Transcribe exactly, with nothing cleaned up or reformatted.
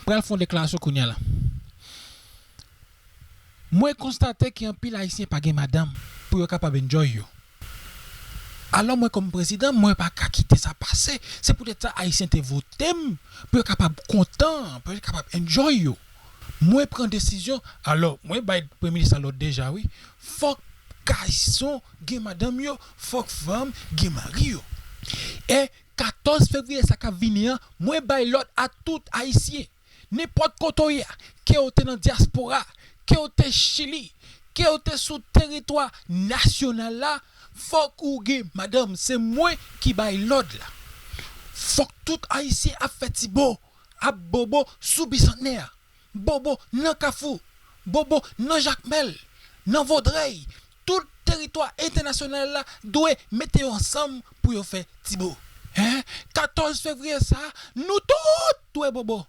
pral fè yon deklarasyon kounye a la. Mwen konstate ke anpil Ayisyen pa gen madanm pou yo kapab enjoy yo. Alò mwen kòm prezidan, mwen pa ka kite sa pase. Se poutèt sa Ayisyen te vote m pou yo kapab kontan, pou yo kapab enjoy yo. Mwen pran desizyon, alò mwen bay premye minis la lòd deja wi. Fòk gason gen madanm yo, fòk fanm gen mari yo. E katòz fevriye sa k ap vini an, mwen bay lòd a tout Ayisyen, nenpòt kote w ye a, ke w te nan dyaspora, ke w te Chili, ke w te sou teritwa nasyonal la, fòk ou gen madanm. Se mwen ki bay lòd la. Fòk tout Ayisyen ap fè ti bo, ap bobo sou Bisantnè a, bobo nan Kafou, bobo nan Jakmèl, nan Vodrèy, tout teritwa entènasyonal la dwe mete yo ansanm pou yo fè ti bo. Hein? Katòz fevriye sa, nou tout dwe bobo.